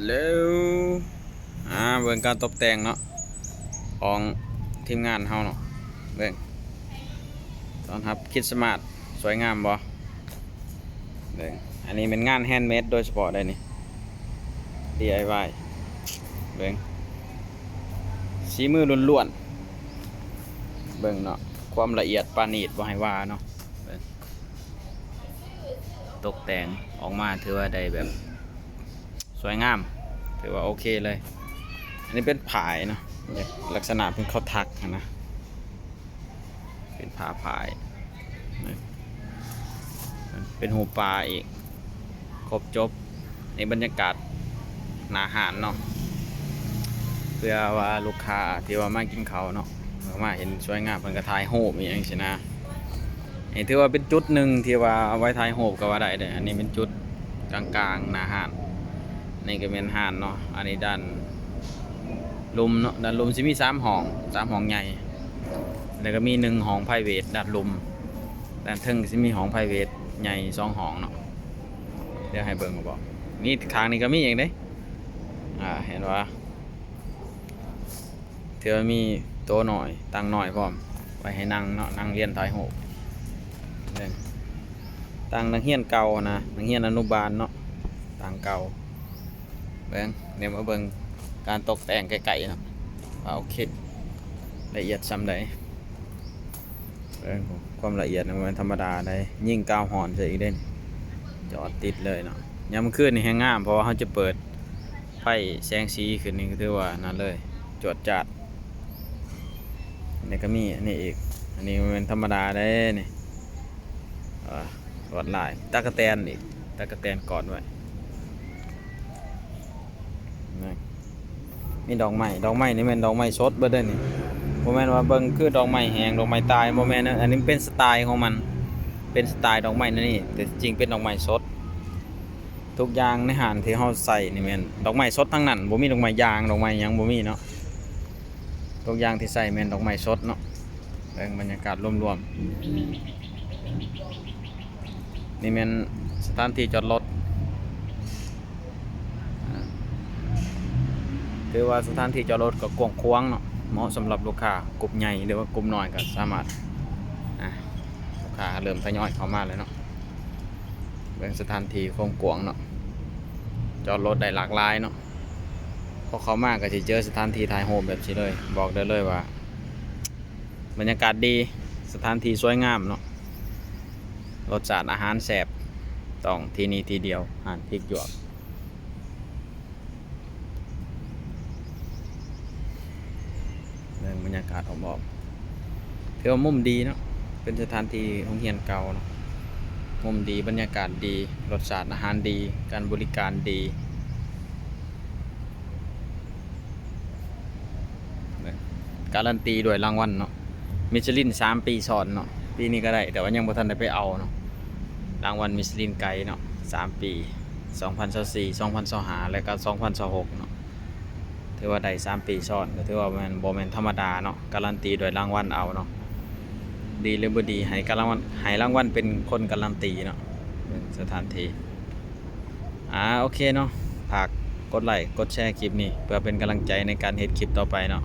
ແລ້ວ ອ່າ ເບິ່ງການຕົບແຕ່ງເນາະ ຂອງທີມງານເຮົາເນາະ ເບິ່ງ ຕ້ອນຮັບຄຣິດສະມາດ ສວຍງາມບໍ່? ເບິ່ງ ອັນນີ້ແມ່ນງານແຮນເມດໂດຍສະເພາະເດ້ນີ້ ດີໄອວາຍ ເບິ່ງ ສີມືລ້ວນໆ ເບິ່ງເນາະ ຄວາມລະອຽດປານີດບໍ່ໃຫ້ວ່າເນາະ ເບິ່ງ ຕົກແຕ່ງອອກມາຖືວ່າໄດ້ແບບ ສວຍງາມ ຖືວ່າໂອເຄເລີຍ. ອັນນີ້ເປັນຝ້າຍເນາະ ລັກສະນະເປັນເຂົາຖັກຫັ້ນນະ ເປັນຜ້າຝ້າຍ ເປັນຮູບປາອີກ ຄົບຈົບ. ໃນບັນຍາກາດໜ້າຮ້ານເນາະ ເພື່ອວ່າລູກຄ້າທີ່ວ່າມາກິນເຂົ້າເນາະ ເຂົາມາເຫັນສວຍງາມ ເພິ່ນກໍຖ່າຍຮູບອີ່ຫຍັງຊີ້ນະ. ນີ້ຖືວ່າເປັນຈຸດໜຶ່ງທີ່ວ່າເອົາໄວ້ຖ່າຍຮູບກໍວ່າໄດ້ເດ້. ອັນນີ້ເປັນຈຸດກາງໆໜ້າຮ້ານ ນີ້ກໍແມ່ນຮ້ານເນາະ. ອັນນີ້ດ້ານລຸ່ມເນາະ ດ້ານລຸ່ມຊິມີສາມຫ້ອງ ສາມຫ້ອງໃຫຍ່ ແລ້ວກໍມີໜຶ່ງຫ້ອງໄພເວດດ້ານລຸ່ມ. ດ້ານເທິງຊິມີຫ້ອງໄພເວດໃຫຍ່ສອງຫ້ອງເນາະ. ດຽວໃຫ້ເບິ່ງບໍ່ ນີ້ຂ້າງນີ້ກໍມີອີກເດ້ ອ່າ ເຫັນບໍ່? ຖືວ່າມີໂຕະນ້ອຍ ຕັ່ງນ້ອຍພ້ອມ ໄວ້ໃຫ້ນັ່ງເນາະ ນັ່ງລຽນຖ່າຍຮູບ. ເບິ່ງຕັ່ງນັກຮຽນເກົ່ານະ ນັກຮຽນອະນຸບານເນາະ ຕັ່ງເກົ່າ. ເບິ່ງ ດຽວມາເບິ່ງການຕົກແຕ່ງໃກ້ໆເນາະ ວ່າໂອເຄ ລະອຽດສ່ຳໃດ. ເບິ່ງຄວາມລະອຽດນະ ບໍ່ແມ່ນທຳມະດາໃດ ຍິງກາວຮ້ອນໃສ່ອີກເດ້ ຈອດຕິດເລີຍເນາະ. ຍາມມື້ຄືນນີ້ແຮງງາມ ເພາະວ່າເຮົາຈະເປີດໄຟແສງສີຂຶ້ນ ນີ້ກໍຖືວ່ານັ້ນເລີຍ ຈວດຈາດ. ນີ້ກໍມີອັນນີ້ອີກ ອັນນີ້ບໍ່ແມ່ນທຳມະດາໃດນີ້ ເອີ ລວດລາຍ ຕັກກະແຕນອີກ ຕັກກະແຕນກອດໄວ້. ນີ້ ມີດອກໄມ້ ດອກໄມ້ນີ້ແມ່ນດອກໄມ້ສົດເບິດເດ້ນີ້ ບໍ່ແມ່ນວ່າເບິ່ງຄືດອກໄມ້ແຫ້ງ ດອກໄມ້ຕາຍ ບໍ່ແມ່ນເດີ. ອັນນີ້ເປັນສະໄຕຂອງມັນ ເປັນສະໄຕດອກໄມ້ແນວນີ້ ແຕ່ຈິງເປັນດອກໄມ້ສົດ. ທຸກຢ່າງໃນຮ້ານທີ່ເຮົາໃຊ້ນີ້ແມ່ນດອກໄມ້ສົດທັງນັ້ນ ບໍ່ມີດອກໄມ້ຢາງ ດອກໄມ້ຫຍັງບໍ່ມີເນາະ. ທຸກຢ່າງທີ່ໃຊ້ແມ່ນດອກໄມ້ສົດເນາະ. ເບິ່ງບັນຍາກາດລວມໆ ນີ້ແມ່ນສະຖານທີ່ຈອດລົດ ອ່າ ຖືວ່າສະຖານທີ່ຈອດລົດກໍກວ້າງຂວາງເນາະ ເໝາະສຳລັບລູກຄ້າກຸ່ມໃຫຍ່ ຫຼືວ່າກຸ່ມນ້ອຍກໍສາມາດ ອ່າ ລູກຄ້າເລີ່ມທະຍອຍເຂົ້າມາແລ້ວເນາະ. ເບິ່ງສະຖານທີ່ຄວາມກວ້າງເນາະ ຈອດລົດໄດ້ຫຼາກຫຼາຍເນາະ. ພໍເຂົ້າມາກໍຊິເຈີສະຖານທີ່ຖ່າຍຮູບແບບຊີ້ເລີຍ ບອກໄດ້ເລີຍວ່າ ບັນຍາກາດດີ ສະຖານທີ່ສວຍງາມເນາະ ລົດຊາດອາຫານແຊບ ຕ້ອງທີ່ນີ້ທີ່ດຽວ ຮ້ານພິກຢວກ. ເບິ່ງບັນຍາກາດຮອບໆ ຖືວ່າມຸມດີເນາະ ເປັນສະຖານທີ່ໂຮງຮຽນເກົ່າເນາະ ມຸມດີ ບັນຍາກາດດີ ລົດຊາດອາຫານດີ ການບໍລິການດີ. ກາລັນຕີດ້ວຍລາງວັນເນາະ ມິຊະລິນສາມປີຊ້ອນເນາະ. ປີນີ້ກໍໄດ້ ແຕ່ວ່າຍັງບໍ່ທັນໄດ້ໄປເອົາເນາະ ລາງວັນມິຊະລິນໄກເນາະ ສາມປີ ສອງພັນຊາວສີ່ ສອງພັນຊາວຫ້າ ແລະກໍສອງພັນຊາວຫົກເນາະ. ຖືວ່າໄດ້ສາມປີຊ້ອນ ກໍຖືວ່າແມ່ນ ບໍ່ແມ່ນທຳມະດາເນາະ ກາລັນຕີດ້ວຍລາງວັນເອົາເນາະ. ດີຫຼືບໍ່ດີ ໃຫ້ການລາງວັນ ໃຫ້ລາງວັນເປັນຄົນກາລັນຕີເນາະ ເບິ່ງສະຖານທີ່. ອ່າ ໂອເຄເນາະ ຝາກກົດໄລກົດແຊຄລິບນີ້ ເພື່ອເປັນກຳລັງໃຈໃນການເຮັດຄລິບຕໍ່ໄປເນາະ.